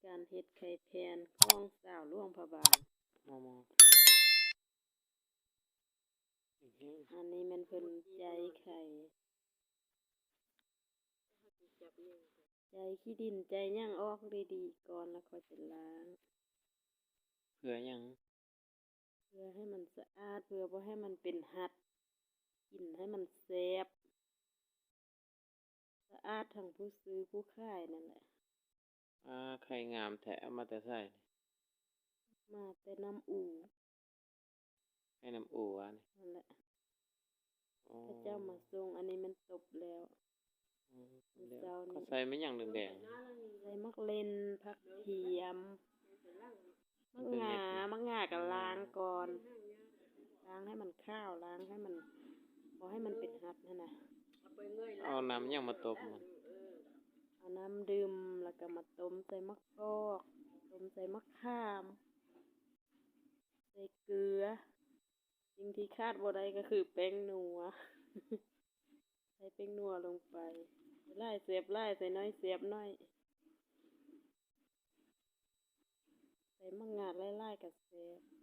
ການເຮັດໄຂ່ແຜ່ນຂອງສາວຫຼວງພະບາງ. ມອມອ ອັນນີ້ແມ່ນເພິ່ນໃຈໄຂ່ ໃຈຂີ້ດິນ ໃຈຫຍັງອອກດີໆກ່ອນ ແລ້ວຄ່ອຍໄປລ້າງ. ເພື່ອຫຍັງ? ເພື່ອໃຫ້ມັນສະອາດ ເພື່ອບໍ່ໃຫ້ມັນເປັນຫັດ ກິນໃຫ້ມັນແຊບ ສະອາດທັງຜູ້ຊື້ຜູ້ຂາຍນັ້ນແຫຼະ. ອາ ໄຂ່ງາມແທ້ ເອົາມາແຕ່ໃສ? ມາແຕ່ນ້ຳອູ. ໄຂ່ນ້ຳອູຫວານີ້? ນັ້ນແຫຼະ. ອໍ ເຂົາເຈົ້າມາສົ່ງ. ອັນນີ້ແມ່ນຕົບແລ້ວ. ອືມ ເຂົາໃສ່ແມ່ນຫຍັງແດງໆ? ໃສ່ໝາກເລັ່ນ ຜັກທຽມ ໝາກງາ. ໝາກງາກໍລ້າງກ່ອນ ລ້າງໃຫ້ມັນຂາວ ລ້າງໃຫ້ມັນ ບໍ່ໃຫ້ມັນເປັນຫັດຫັ້ນນະ. ເອົານ້ຳຫຍັງມາຕົ້ມມັນ? ເອົານ້ຳດື່ມ ແລ້ວກໍມາຕົ້ມໃສ່ໝາກກອກ ຕົ້ມໃສ່ໝາກຂາມ ໃສ່ເກືອ. ສິ່ງທີ່ຂາດບໍ່ໄດ້ກໍຄືແປ້ງນົວ ໃສ່ແປ້ງນົວລົງໄປ. ໃສ່ຫຼາຍແຊບຫຼາຍ ໃສ່ໜ້ອຍແຊບໜ້ອຍ. ໃສ່ໝາກງາຫຼາຍໆກໍແຊບ.